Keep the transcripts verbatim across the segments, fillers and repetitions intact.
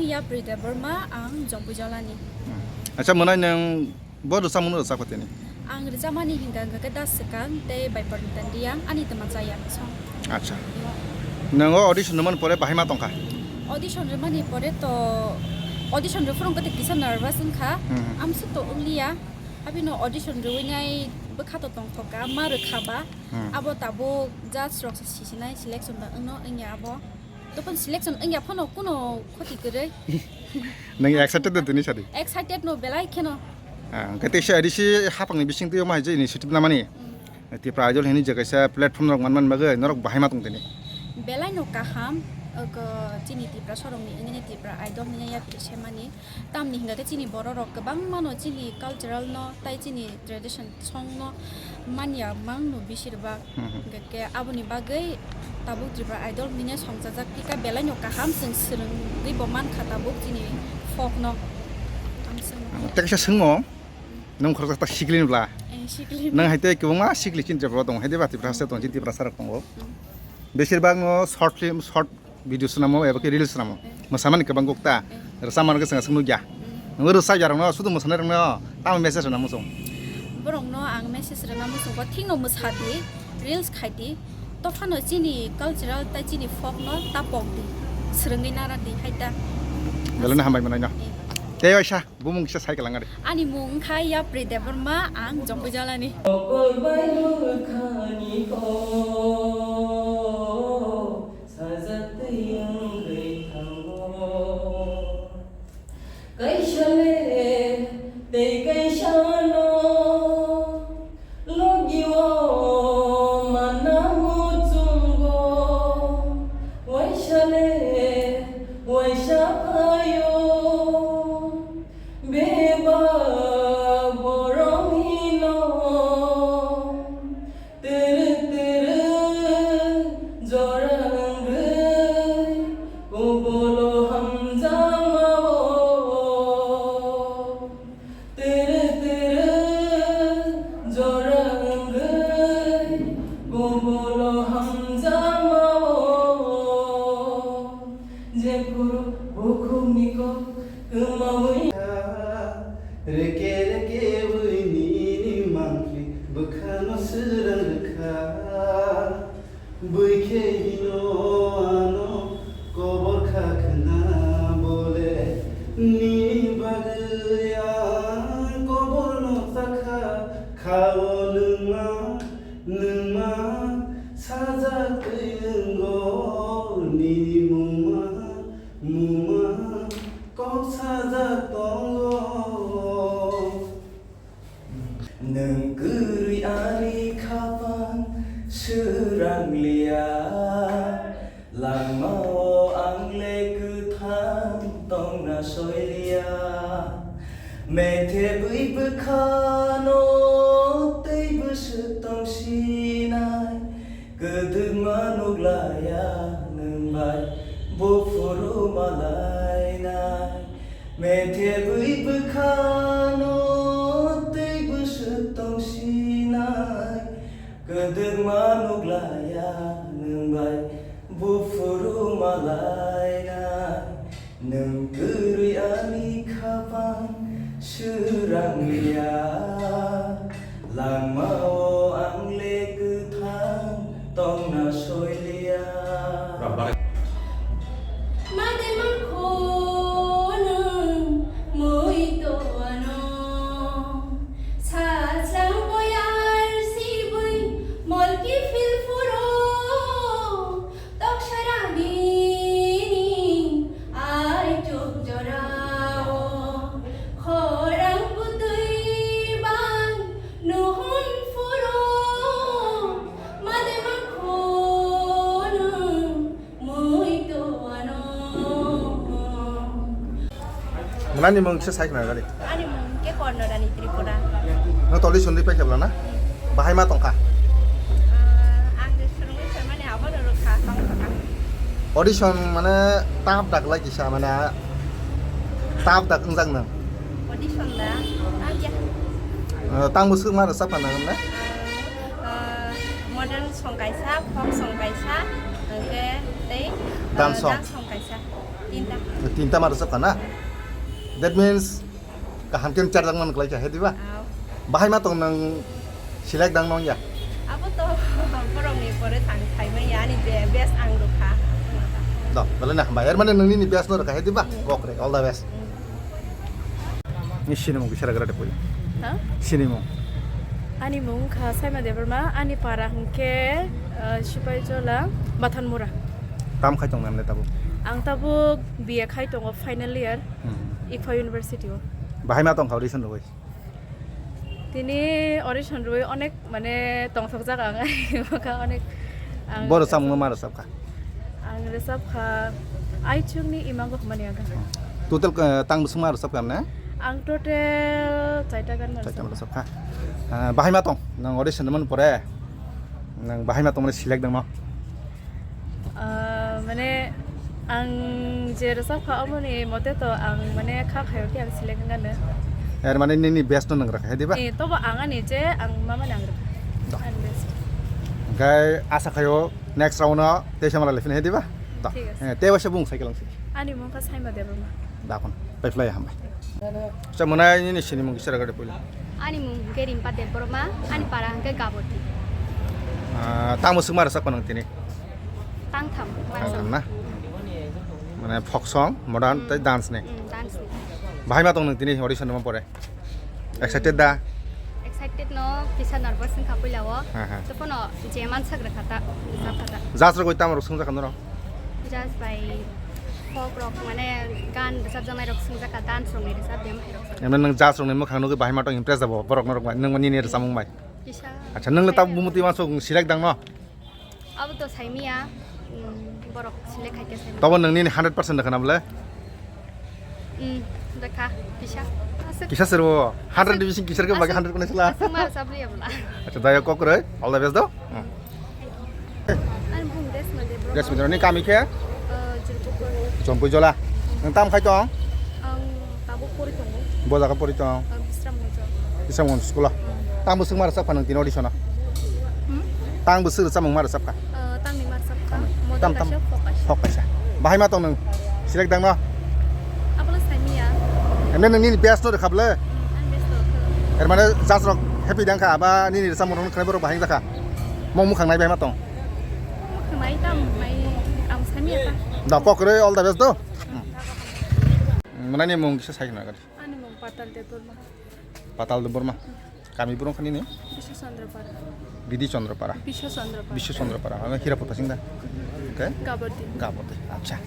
Yapri Debbarma, ang Jompuijalani. Hmm. Acha, mwnai nwng bo rwchapmung rwchapkha tini? Ang rwchapmani hinkha, hinkha khe Das Swkang tei Baiparni Tandiang, ani twma chaya song. Acha. Nwng o audition rwmani pore bahai ma tongkha? Audition rwmani pore to, audition rwphuru wngkha tei kisa nervous wngkha. Hmm. Amsuk to wngliya. Abino audition rwinai bwkha to tongthokha, ma rwkha ba. Hmm. Abo tabuk judge rok se sisinai selection da wngno wngya abo. Topon selection wngya phano kuno khoti kwrwi. Nwng excited de tini sadi? Excited no belai kheno. Ah, hwnkhe teisa adisi hapangni bisingtwi omo hai je initiative namani. Hmm. Tipra Idol hini je kaisa platform rok manmani bagwi norok bahai ma tong tini? Belai no kaham, oko chini Tiprasa rokni wngwi Tipra Idol hini yapri semani. Tamni hingkha khe chini borok rok kwbangma no chini cultural no tai chini tradition song no manya mang no bisir bak. Hmm. Hingkha khe aboni bagwi tabuk Tripura Idol hwnwi songchajak, thika belai no kaham chwng swrwngwi bo mankha tabuk chini folk no. Ang swngno. Tei kaisa swngmung, nwng khoroksa ta sikli ni bwla? Eh, sikli. Nwng hai tei kwbangma sikli chini Tripura tongo, hai tei ba Tiprasa tongo, chini Tiprasa rok tongo. Hmm. Besir bak no short film, short video swnamo eba khe reels swnamo. Eh. Mwsamani kwbang kok ta. Eh. Rwchapmani khe chwng aswk nukya. Hmm. Nwng rwchapya rokno, sudu mwsanai rokno tamo message rwna muchung? Borokno ang message rwna muchungo, thikno mwsadi, reels khaidi, tophano chini cultural tei chini folk no ta pokdi, swrwngwi naradi hai ta. Belai no hambai mwnai no. Eh. Tei waisa. Bumung kisa sai kalang ari. Ani mung wngkha Yapri Debbarma, ang Jompuijalani. Mokol bai mwkhani kok sajak twi wngwi thango. Kaisa le tei kaisa no logi o manna muchungo. Waisa le waisa phaio. Bebak borok hino twrwk twrwk jora wngwi kubolo hamjakma-o. Twrwk twrwk jora wngwi kubolo hamjakma-o. Jephuru bukhukni kok kwmawi kha, reke reke wi nini mangpli bwkhano swrang rwkha. Bwikhe hino ano kobor kha khna bole, nini bagwi ang koborno chakha, kha-o nwngma. Nwngma sajak twi wngo, nini mungma, mungma kok sajak tongo. Nwng kwrwi ani khapang swrang liya. Langmao ang le kwthang tongna soiliya, methebwi bwkhano tei bwswk tongsinai, kwdwkma nuklaiya nwng bai buphuru malainai, methebwi bwkhano tei bwswk tongsinai, kwdwkma nuklaiya nwng bai buphuru malainai, nwng kwrwi ani khapang swrang liya. Langmao ang le kwthang tongna soiliya. Made mankho nwng mui to ano. Sajang boyar sibui molki phil phuro, toksarani ai chuk jorao, khorang kutui bai nuhun phuro, made mankho nwng mui to ano. Nani mung se sai khna gari. Ani mung ke Kornorani Tripura. No toli sundi pai kebla na? Bahai ma tongkha. Ah, ang je surungwi phaimani abono rwkha tongkha. Audition mane tap dak lai kisa mane tap dak wngjak nang. Audition da? Ah, ya. Eh, tang bwswk ma rwchap nang na? Ah, ah, modern song kaisa, folk song kaisa, hwnkhe tei, ah, Dance song. Dance song kaisa. Tinta. Tinta ma rwchapkha na? That means kaham khe charjak man kwlai kha, he diba? Aw. Bahai ma tong nang select dang nong ya? Abo to borokni pore thang saimanya, ani be-, best ang rwkha. Do, belai na hambai. Er mane nang nini best no rwkha, he diba? Hmm. Kok re, all the best. Hmm. Ni sinimung kisa ragra de pui. Ha? Sinimung. Ani mung kha Saima Debbarma, ani para hwnkhe, uh, Sipaijola, Bathanmura. Tam khai tong nang le tabuk? Ang tabuk B A khai tongo, final year, Hmm. ICFA University o. Bahai ma tong kha audition rwui? Tini audition rwui onek mane tongthokjak ang, bwkha onek ang Bo rwchapmung ma rwchapkha? Ang rwchapkha Aichukni Imango Hwnmani Aga. Total, eh, tang bwswk ma rwchapkha ne? Ang total chaita gan ma Chaita ma rwchapkha. Rwchapkha. Ah, bahai ma tong, nang audition rwmani pore, nang bahai ma tong mane select dangno? Ah, mane ang je rwchapkha, aboni mote to ang mane kha khaio khe ang select wngano. Er mane nini best no nang rwkha, he diba? Eh, tobo ang ani je ang mamani ang rwkha. Do. Ani best. Hwnkhe asa khaio next round no tei samala lephina, he diba? Do. Thik ase. Eh, tei waisa bung cycle ang si. Ani mung kha Saima Debbarma. Dakon, paiphlai hambai. Sa mwnai nini sinimung kisa ragra de puila. Ani mung hwnkhe Rimpa Debbarma, ani para hwnkhe Gaboti. Ah, tamo swk ma rwchapkha nang tini? Tangtham. Tangtham na? Mane folk song, modern, Hmm. tei dance ni? Hmm, dance ni. Bahai ma tong nang tini audition rwma pore? Excited da? Excited no, kisa nervous wngkha puila o. Ha, ha. Tei phano je mansak rwkha ta, rwchapkha ta. Judge rok tamo rok swngjak kha norok? Judge bai folk rok mane gan rwchapjaknai rok swngjak kha, dance rok ni rwchap de mai rok. Emne nwng judge rok ni mwkhang nugwi bahai ma tong impress da bo borok norok bai, nwng nini rwchapmung bai? Kisa. Acha, nwng le tabuk bumuti uansuk select dang no? Abo to saimanya, mm, borok select khai khe saimanya. Tobo nwng nini hundred percent rwkha na bole? Mm, rwkha, kisa. Aswk. Kisa se rwo? Hundred ni bising kisa rwkha, bagi hundred kone sila. Aswk ma rwchap liya bwla. Acha, daya kok rwi, all the best do. Hmm. Ani bung Desma Debbarma. Desma Debbarma, ni kami khe? Eh, Jurpukur. Jompui Jola. Nwng tam khai tong? Ang tabuk pori tongo. Bo jaga pori tong? Eh, Bisramganj. Bisramganj school o. Tang bwswk ma rwchapkha nwng tini audition o? Hmm? Tang bwswk rwchapmung ma rwchapkha? Eh, tangni ma rwchapkha. Modern Tam, tam. Kaisa, folk kaisa. Folk kaisa. Bahai ma tong nwng? Select dang no? Abono saimanya. Emne nwng nini best no rwkha bwle? Hmm, ani best no rwkha. Er mane judge rok happy dang kha, aba nini rwchapmung rok khnai borok bahai wng jakha? Mung mwkhang nai bahai ma tong? Mung mwkhang nai tam nai, ang saimanya ta. Da kok rwi, all the best do. Hmm. Mwnani mung kisa sai khna gari. Ani mung Patal Debbarma. Patal Debbarma. Kami burung khani ni? Biswa Chandrapara. Bidi Chandrapara. Biswa Chandrapara. Biswa Chandrapara. Ano Hirapur pasing da? Okay. Gabati. Gabati. Acha.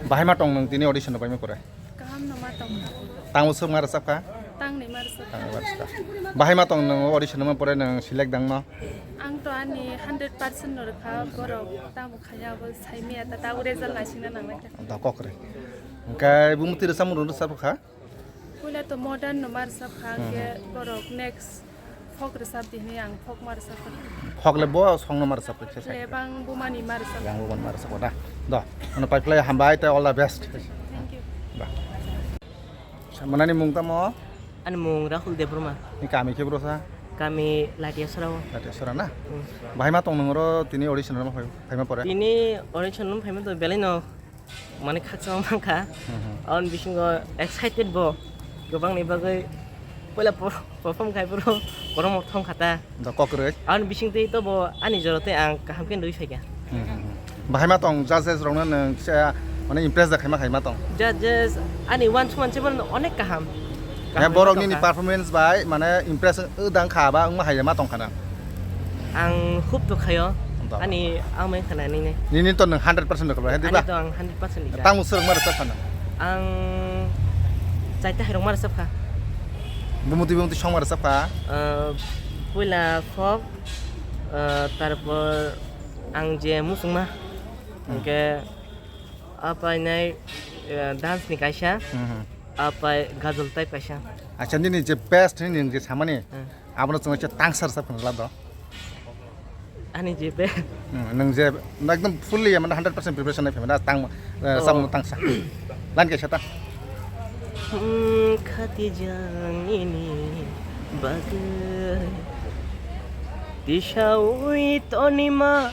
Bahai ma tong nwng tini audition bai ma pore? Kaham no ma tong. Tang usuk ma rwchapkha? Tang ni ma rwchapkha. Tang ni ma rwchapkha. Bahai ma tong nwng audition ma pore nwng select dang no? Ang to ani hundred percent no rwkha, borok tamo khaya bo saimanya ta, ta result naisingna nangnai ta. Da kok rwi. Hwnkhe bumuti rwchapmung rwchapkha? Puila to modern no ma rwchapkha, Hmm. hwnkhe borok next folk rwchap di hinwi ang folk ma rwchapkha. Folk le bo song no ma rwchapkha se sai. Le bang bumani ma rwchapkha. Yang bumani ma rwchapkha da. Do, ano pai phlai hambai tei all the best. Thank you. Da. Sa mwnani mung tamo? Ani mung Rahul Debbarma. Ni kami khe bro sa? Kami Latiasora o. Latiasora na? Hmm. Bahai ma tong nwng oro tini audition rwma phai, phaima pore? Tini audition rwma phaima to belai no. Mane khakchangma mankha. Mhm. Aboni bisingo excited bo. Kwbangni bagwi puila por-, perform khai phuru borok thongkha ta. Da kok rwi. Aboni bisingtwi to bo ani jora tei ang kaham khe nugwi phaikha. Mhm. Bahai ma tong judges rokno nwng kisa mane impress da khaima khaima tong? Judges ani uansukmani se bono onek kaham. Ya, borok nini performance bai mane impress wng dang kha ba wngma hai ma tong kha na? Ang hub to khayo. Ani amai khana nini. Nini to nwng hundred percent rwkha ba, he diba? Ani to ang hundred percent rwkha. Tamo swrwng ma rwchap kha na? Ang chaita hai rok ma rwchap kha. Bumuti bumuti song ma rwchap kha? Ah, puila folk, ah, tarpor ang je musungma, hwnkhe apainai, ah, dance ni kaisa, Mhm. apai gajol type kaisa. Acha, nini je best hwnwi nwng je samani, Hmm. Abono chwng se tangsa rwchap khna lado. Ani je be. Hmm, nwng je ekdom fully mane hundred percent preparation nai phaimani tang, eh, Oh. Samung tangsa. Line kaisa ta. Hmm, khati jang ini bagwi. Tisaui tonima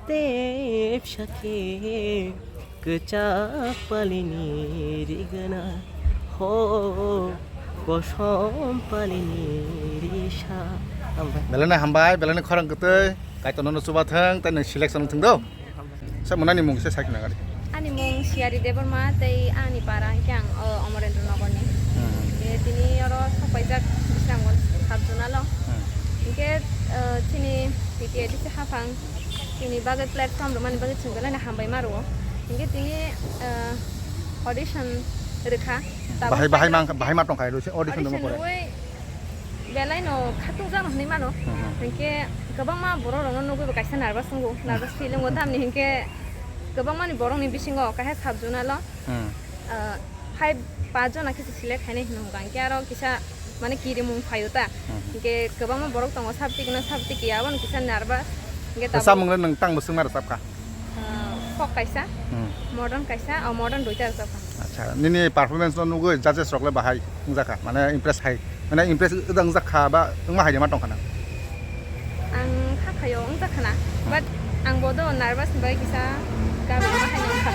tepsa khe. Kwchak palini rigana ho, kosom palini risa. Hambai. Belai no hambai, belai no khorang kwtwi, Kaitor nono chubathwng, tei nwng selection wngthwng do. Sa mwnani mung se sakna gari. Ani mung Siyari Debbarma, tei ani para hwnkhe ang, o, Amarendra Nagarni. Hmm. E, tini oro sokpaijak Bisramganj sub zonal o. Hmm. Hwnkhe, o, chini T T A D C haphang chini bagwi platform rwmani bagwi chwng belai no hambai ma rwo. Hwnkhe tini, o, audition rwkha. Tabuk bahai, bahai mang, bahai ma tongkha audition rwma pore. Belai no khatung jano hwnwi mano. Hmm, hmm. Hwnkhe kwbangma borok rokno nugwi bo kaisa nervous wngo, nervous feel wngo, tamni hwnkhe kwbangmani borokni bisingo kaisa sub zonal o, Hmm. ah, five, pas jona khe se select khainai hwnwi hwnka, hwnkhe aro kisa mane kirimung phaio ta. Hmm. Hwnkhe kwbangma borok tongo, sub tik no sub tik ya, abono kisa nervous. Hwnkhe tabuk samung le nwng tang bwswk ma rwchapkha? Ah, folk kaisa, Hmm. modern kaisa, o modern duita rwchapkha. Acha, nini performance no nugwi judges rok le bahai wngjakha, mane impress hai, mane impress wngjakha ba wngma hai de ma tongkha na? Ang kha khayo wngjakha na, Hmm. but ang bodo nervous ni bagwi kisa gabi ma hai wngkha.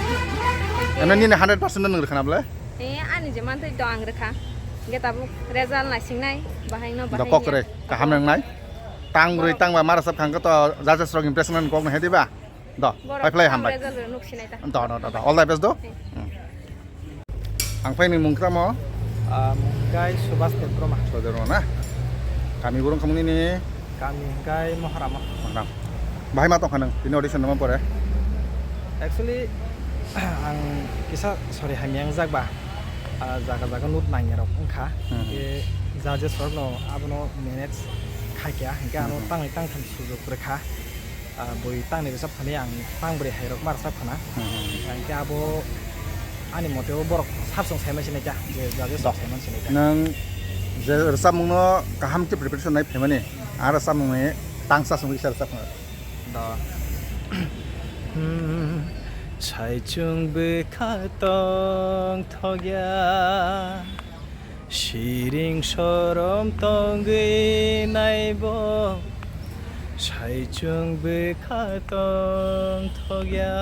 Eno nini hundred percent no nwng rwkha na bole? Eh, ani je mantwi to ang rwkha. Hwnkhe tabuk result naisingnai, bahai no bahai kok ya. Kok re, kaham wngnai. Tang bwrwi tang ba ma rwchapkha hwnkhe to judges rok impress wngna kok no he diba? Do, borok pai phlai ang hambai. Result rok nuk sinai ta. Do, do, do, do. All the best do. Thank you. Hmm. Ang pai ni mung tamo? Ah, mung kai Subhas Debbarma. Subhas Debbarma na? Kami burung kamu ini? Kami kai Moharama. Moharam. Bahai ma tongkha nang? Ini audition nama pore? Actually, ang kisa sorry hamya wngjak ba. Ah, jaga jaga nut nangya rok wngkha. Hmm. Ke judges rok no abono manage khaikya. Hingke ano Hmm. tangwi tangtham sujok rwkha. Ah, bui tangni rwchap thani ang tang bwrwi hai rok ma rwchap khana. Hmm. Hingke abo ani mote o borok sab song sai mansinai kha, je judge song sai mansinai kha. Nwng je rwchapmung no kaham khe preparation nai phaimani, a rwchapmung ni tangsa song kisa rwchap khana. Do. Hmm, saichung bwkha tong thokya. Siring sorom tongwi naibo, saichung bwkha tong thokya.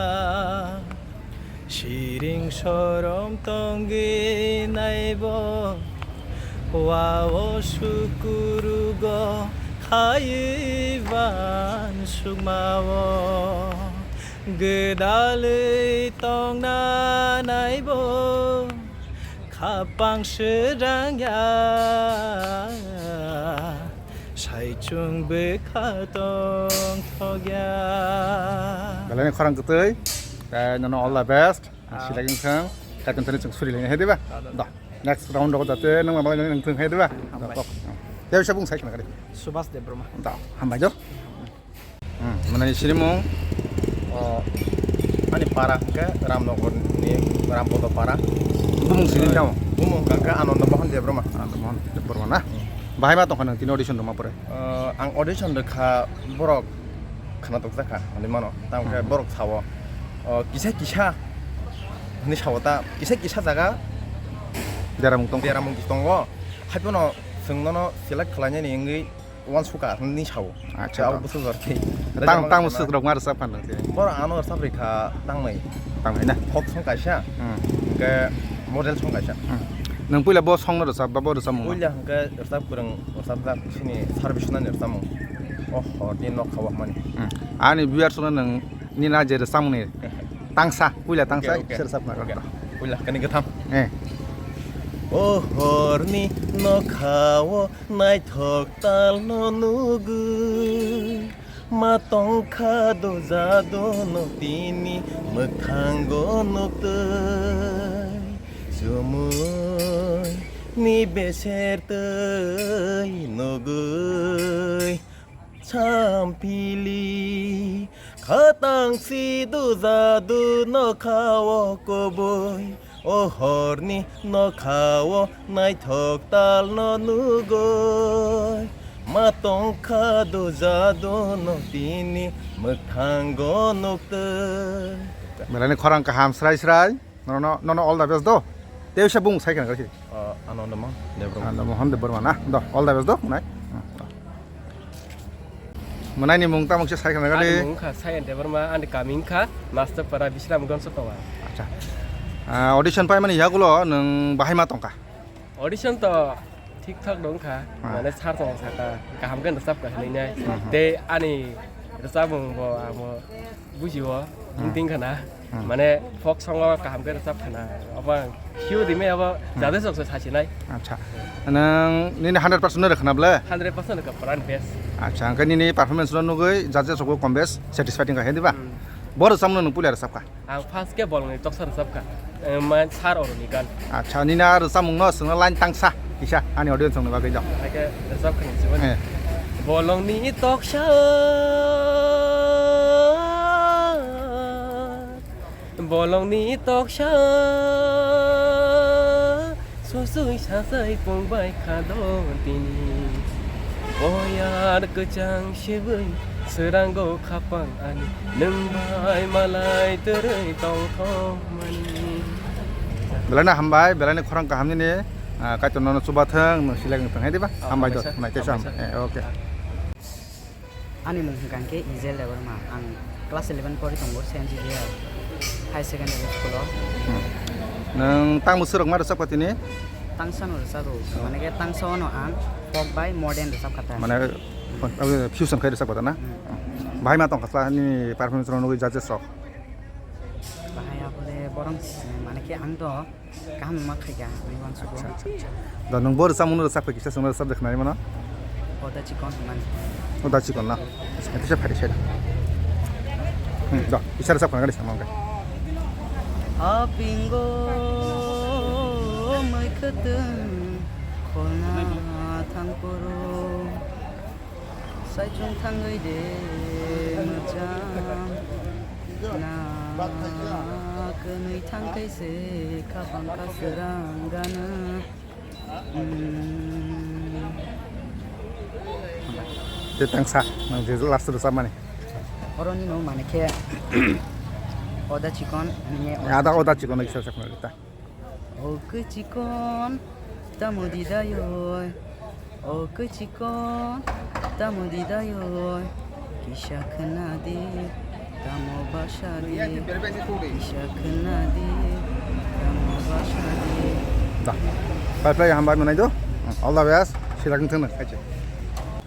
Siring sorom tongwi naibo, wao sukurugo khaiwi ban sukmao. Gwdalwi tongna naibo, Khapang srang ya, saichung bwkha tong thok ya. Belai ni khorang kwtwi, tei nono all the best. Ah. Silai wngthang, kaitor thani chwng suri laina hai diba? Ah, da, da. Da, next round rogo jate nang ma malai nang thung hai diba? Hambai. Da, kok. Tei sabung sai khna kari. Subhas Debbarma. Da, hambai jo. Hmm, mane sinimung, o, ani para hwnkhe Ramnagar ni Rambodo para. Bumung sini tamo? Bumung hwnkhe Ananda Mohan Debbarma. Ananda Mohan Debbarma na? Hmm. Bahai ma tongkha nang tini audition rwma pore? O, ang audition rwkha borok khna tokjakha hwnwi mano. Tamo khe Hmm. borok sao, o, kisa kisa hwnwi sao ta, kisa kisa jaga Deramung tongkha. Deramung tongo. Haiphano chwng nono select khlainani wngwi uansukha hwnwi sao. Acha, abo to. Bwswk jor khe. Tang, tang bwswk rok ma rwchap phan nang tini? Boro ano rwchap rikha tangnai. Tangnai na? Folk song kaisa, Hmm. hwnkhe model song kaisa. Hmm. Nwng puila bo song no rwchap ba bo rwchapmung no? Puila hwnkhe rwchap kwrwng rwchapjak sini service nani rwchapmung. O horni nokha o hwnmani. Hmm. Ani viewers no nwng nini je rwchapmung ni tangsa, puila tangsa Okay, okay. kisa rwchap na Okay. rwchap. Puila hwnkhe ni kwtham. Eh. O horni nokha o Naithok talno nugwi, ma tongkha do jaduno tini mwkthango nuktwi. Chumui ni beser twi nugwi sampili. Khatang si do jadu nokha o kubui, o horni nokha o naithok talno nugwi. Ma tongkha do jaduno tini mwkthango nuktwi. Belai ni khorang kaham srai srai. Nono, nono all the best do. Tei usa bung sai khna gari. Ah, Ananda Mohan Debbarma. Ananda Mohan Debbarma na. Do, all the best do, nai. Hmm, do. Mwnai ni mung tamo kisa sai khna Ani gali. Mung kha Sayan Debbarma, ani kami wngkha Master Para Bisramganj Towa. Acha. Ah, audition pai mani yagulo nwng bahai ma tongkha? Audition to thik thak dong kha. Ah. Mane sar tong saka kaham khe rwchap kha hinwi nai. Mhm. Tei ani rwchapmung bo amo bujio, Hmm. wngting khana. Hmm. Mane folk song o kaham khe rwchap khana. Abo ang sure rime abo Hmm. judges rok se sasinai. Acha. Nang nini hundred percent no rwkhna ble? Hundred percent ka pran best. Acha, hwnkhe nini performance no nugwi judges rok bo kom best satisfied wngkha, he diba? Hmm. Bo rwchapmung no nwng puila rwchapkha? Ang first khe bolongni toksa rwchapkha. Eh, man sar oroni gan. Acha, nini a rwchapmung no swngna line tangsa kisa ani audience rokni bagwi do. Haikhe rwchapkha ni siboni. Eh. Bolongni toksa, bolongni toksa, susui sasai pungbai kha do tini. Boyar kwchang sibui, swrango khapang ani, nwng bai malai twrwi tongthokmani. Belai no hambai, belai no khorang kaham nini, ah, Kaitor nono chubathwng, nwng selek wngthwng, hai diba? Oh, hambai do, hambai sir. Nai tei Hambai sam. Sir. Eh, okay. Ani mung hwnkha khe Izel Debbarma. Ang class eleven pori tongo, Saint Xavier High Secondary School o. Hmm. Nwng tang bwswk rok ma rwchapkha tini? Tangsa no rwchapro. Oh. Mane khe tangsa ono ang folk bai modern rwchapkha ta. Mane, fusion khai rwchapkha ta na? Hmm. Bahai ma tongkha chwla ni performance rok nugwi judges rok? Bahai abole borok mane khe ang to Kaham ma khaikha, ani uansukgo. Acha, acha, acha. Do nwng bo rwchapmung no rwchapkha kisa chwngno rwchap de khnai mano? Oda chikon hwnmani. Oda chikon na? Acha, kisa phari sai da. Hmm, do, kisa rwchap khna gari samang khe. Apingo mai khwtwng khona thangphuru. Saichung thangwi de mwchang na kwnwi thangkhai se khapang kha swrang gana. Hmm. Te tangsa, nang je last rwchapmani. Oroni no mane khe oda chikon, ani ada oda chikon kisa sakna rita. O kwchikon, tamo di dayoi. O kwchikon, tamo di dayoi. Kisa khna di, tamo basa di. Kisa khna di, tamo basa di. Da. Pai pai hambai mwnai do. All the best. Silak thung na kaiche.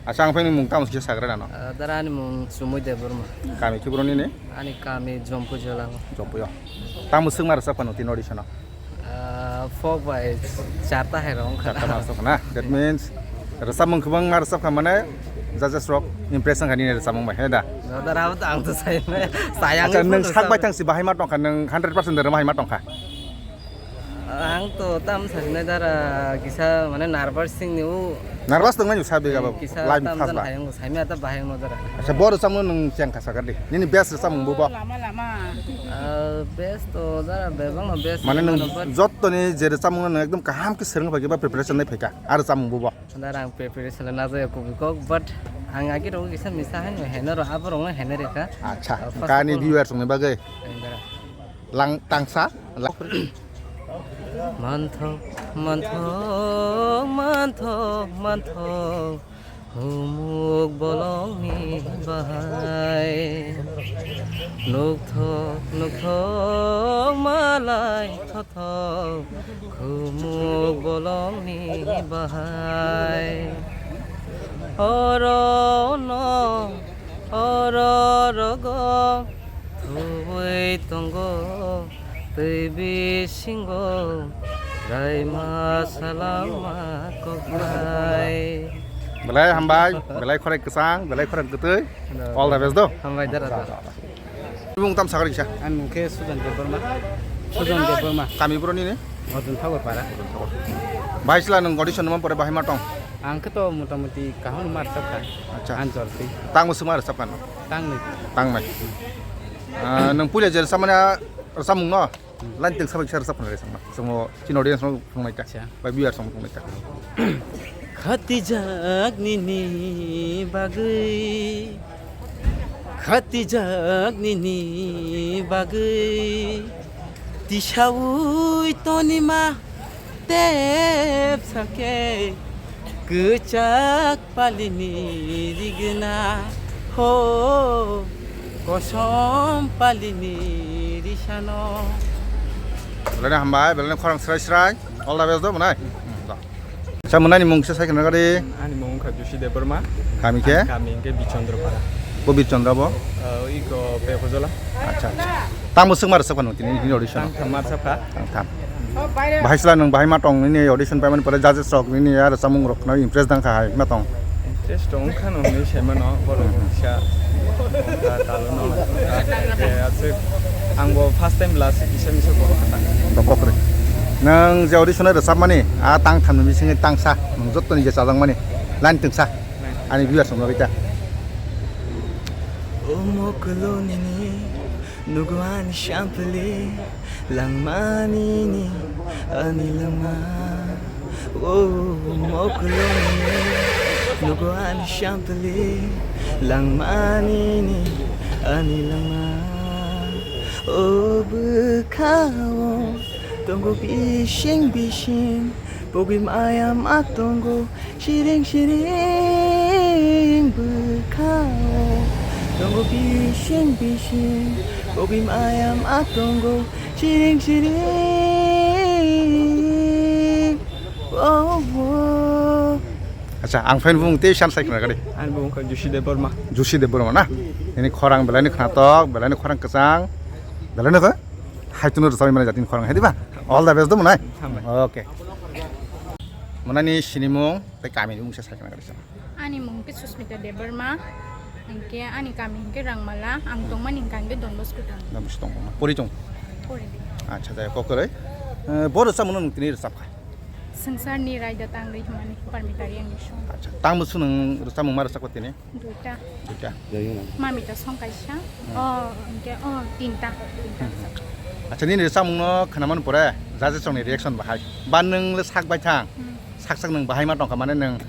Acha ang phai ni mung tamo kisa sagra dano. Ah, dara ani mung Sumui Debbarma. Kami kibroni ne? Ani kami Jompu Jola. Jompu yo. Tamo swngma rwchapkha no tin audition o. Ah, folk bai charta hai rong kha. Charta ma rwchapkha na? That means rwchapmung kwbangma rwchapkha mane judges rok impress wngkha nini rwchapmung bai, he da? Brother, abo to ang to sai maya. Sayang. Acha, nwng sak bai thang si bahai ma tongkha, nwng hundred percent de bahai ma tongkha? Ang to tam saknai dara kisa mane nervous sing ni u. Nervous tong nai sa bega babu. Kisa live tam first jan ba. Hayung sai maya ta bahai no dara. Acha, bo rwchapmung nwng cheng kha sakar di. Nini best rwchapmung bo bo. Lama lama. Ah, best to dara bebang no best. Mane nwng but jotto ni je rwchapmung nwng ekdom kaham khe swrwng bai ba preparation nai phaikha. Ar rwchapmung bo bo. Dara ang preparation na jaya kubui kok, but ang agi rogo kisa misa hai no heno ro abo rong no heno reka. Acha, ah, first kani of all viewers rok ni bagwi. Ang dara. Lang tangsa. Mantho, mantho, mantho, mantho, humuk bolongni bahai. Nukthok, nukthok, malai thothok, humuk bolongni bahai. Oro no, oro rogo, thubui tongo. Twi bisingo raima salama koknai. Belai hambai, belai khorek kwchang, belai khorek kwtwi. All the best do. Hambai dara da. Mung tam sakar kisa. Ani mung khe Sujan Debbarma. Sujan Debbarma. Kami bro nini? Arjun Thakur para. Bahai sila nwng audition numa pore bahai ma tong? Ang khe to motamoti kaham ma rwchapkha. Acha. Anjol twi. Tang bwswk ma rwchapkha no? Tangnwi. Tangnai. Ah, nwng puila je rwchapmani rwchapmung no? Line tengsa bai kisa rwchap khna rwchapma. Chwngno chini audience no phunuknai ta. Acha. Bai viewers no phunuknai ta. Khatijak nini bagwi, khatijak nini bagwi, tisaui tonima tepsa khe kwchak palini rigna. Ho, kosom palini risano. Belai hambai, belai khorang srai srai. All the best do, mwnai. Sa mwnai ni mung se sai kana gari. Ani mung kha Joshi Debbarma. Kami ke? Kami ke Bichandrapara. Ko Bichandra bo? Uh, iko Pepojola. Acha, acha. Tamo sung mar sa kanu tini ni audition. Tang thamar sa kha. Tang tham. Bahai sla nwng bahai ma tong nini audition paimani pore judges rok nini ya rwchapmung rok khna impress dang kha hai ma tong. Impress tong kha no hwnwi sai mano borok kisa talo no. Aswk ang bo first time last kisa misa borok kha. Dokok re. Nwng je audition rwchapmani a tang thamni bisingo tangsa nwng jottoni je chajakmani line twngsa ani viewers rok no rita. O mokolo nini nugo ani shampali. Langmani ni ani langma, o moklong ni nugo ani shampali. Langmani ni ani langma, o bwkhao tongo bising bising, pogwi maya ma tongo. Siring siring bwkhao tongo bising bising, bogwi maya ma tongo siring siring. Oh, oh. Acha, ang fan bung tei san sai khna gari. Ang bung kha Joshi Debbarma. Joshi Debbarma na? Ini khorang belai ni khnatok, belai ni khorang kwchang, belai ni kha? Hai tuno rwchapmani jatini khorang hai diba? All the best do mwnai. Hambai. Okay. Mwnani sinimung tei kamini mungsa sai khna gari. Ani mung khe Susmita Debbarma, hinkhe ani kami hinkhe Rangmala, ang tongmani hinkhe ang khe Don Bosco town. Don Bosco tongma. Pori tong? Pori. Acha, jai kok kwrwi. Eh, bo rwchapmung nwng tini rwchap kha? Swngcharni raida tangwi hwnmani Parmita Reang ni song. Acha, tang bwswk nwng rwchapmung ma rwchap kha tini? Duita. Duita. Mamita song kaisa. Hmm. Oh, hinkhe, oh, tinta. Tinta rwchap kha. Acha, nini rwchapmung no khwnamani pore judges rokni reaction bahai? Ba nwng le sak bai thang? Hmm. Sak sak nwng bahai ma tongkha, mane nwng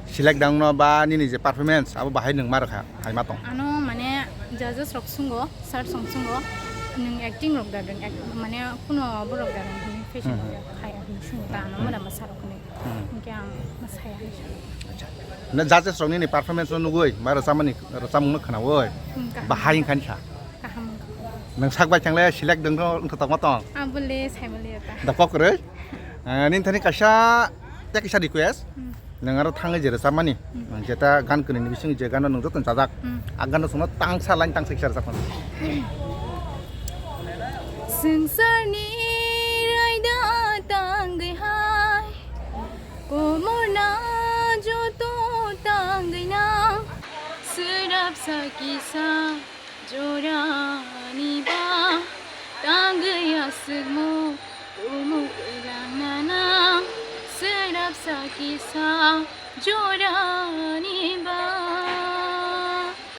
select dangno ba nini je performance abo bahai nwng ma rwkha hai ma tong? Ano mane judges rok sungo, sir song sungo, nwng acting rok da rwng, act-, mane kuno borok da rwng hwnwi fashion Hmm. rok da khai hwnwi sungo ta ano mura masa rok hwnwi. Hmm. Hinkhe ang masaya hai sa. Acha. Na judges rok nini performance no nugui ma rwchapmani, rwchapmung no khnaui Hmm, kaham. Bahai wngkha ni sa. Kaham wngkha. Nwng sak bai thangle select dwngno wngthotok ma tong? Abole saimaliya ta. Da kok kwrwi? Ah, nini thani kaisa, tei kaisa request. Hmm. Nwng aro thangwi je rwchapmani, Hmm. nwng jeta gan kwnwini bising je gano nwng joto chajak, Hmm. a gano chwngno tangsa line tangsa kisa rwchap mano. Swngcharni raida tangwi hai, komorna joto tangwi nang, swrapsa kisa. Jorani ba tangwi aswkmung tumung kwrang nanang, swrapsa kisa jorani